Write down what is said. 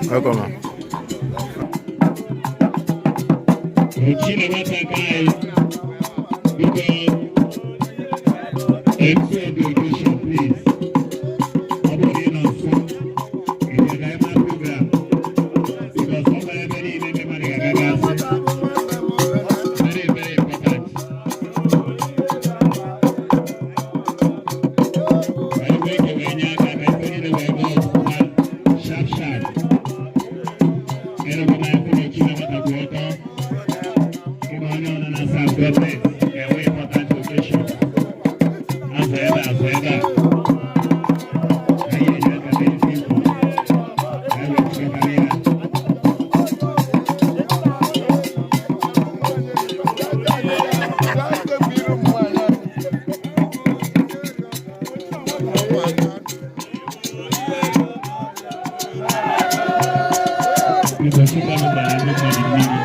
Welcome, ma. Ochi na nwata ka anyị, biko, MC of the occasion, please. Ọ bụrụ na ị nọ nso, ị bịa ka anyị maa program because ọ nwere ebe niile ndị mmadụ ga-agagasị. Very, very important. Ka anyị nwee ike wee nye aka ka ife niile wee gaa ọfụma sharp sharp. Ịnụkwa na afọ na ochi na nwata kwụ ọtọ. Ịma onye ọ na-asa gọọmenti ga-enwe important occasion. Azụ ebe a, azụ ebe a. Anyị enye aka n'ezi ikwu. Ka anyị wee chịkọtara ya. Biko, chịkwa m gbara ndị mmadụ mmiri.